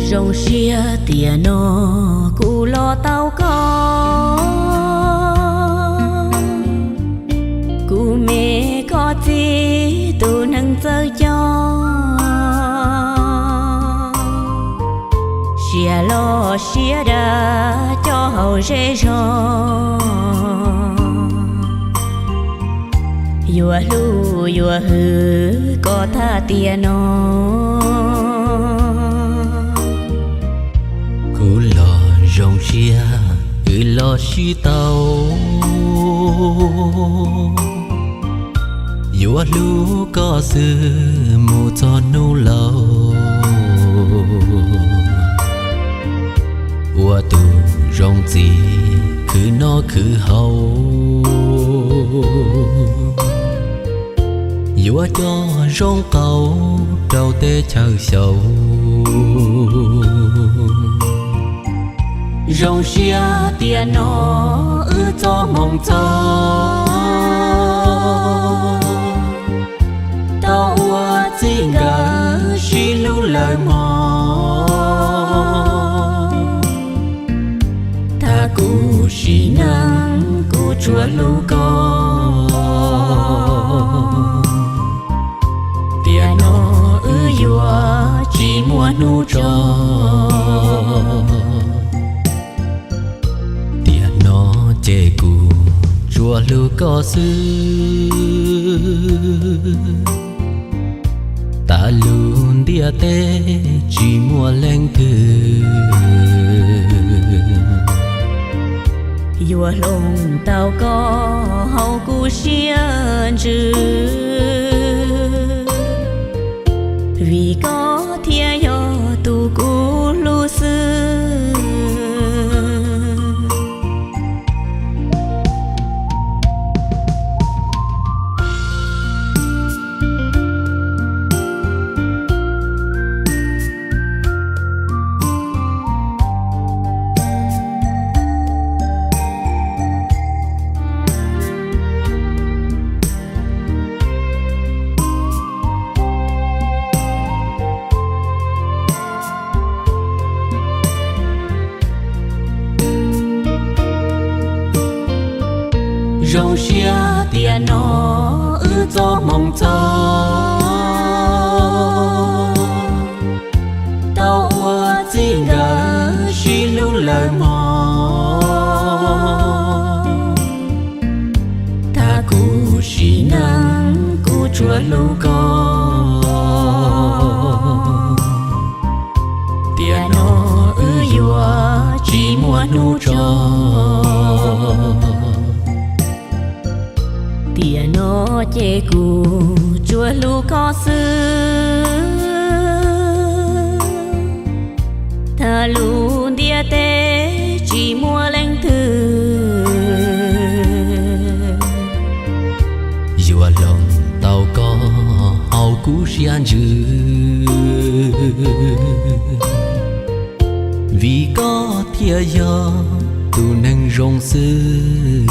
Zoo siab tiam no kuv los tau koj, kuv me koj txiv tus neeg txawj coj. Siab loj siab dav coj hauv zej zog, yuav hlub yuav hwm koj tag tiam no. Kuv los zoo siab wb los sib tau, yuav hlub koj xwb mus txog hnub laus. Ua tus zoo txiv khwv noj khwv haus, yuav coj zoo qauv rau teb chaws xyaum. Zoo siab tiam no wb txoj hmoo txog, tau ua txij nkawm sib hlub lawm mog. Tag kuv sim neej kuv tsuas hlub koj, tiam no wb yuav tsis muaj hnub tso. Tiam no ces kuv tsuas hlub koj xwb, tas lub ntiaj teb tsis muaj leej twg yuav hloov tau koj hauv kuv siab ntsws, vim koj thiaj yog tus kuv hlub xwb. Zoo siab tiam no wb txoj hmoo txog, tau ua txij nkawm sib hlub lawm mog. Tag kuv sim neej kuv tsuas hlub koj, tiam no wb yuav tsis muaj hnub tso. Tiam no ces kuv tsuas hlub koj xwb, tag lub ntiaj teb tsis muaj leej twg yuav hloov tau koj hauv kuv siab ntsws, vim koj thiaj yog tus neeg zoo xwb.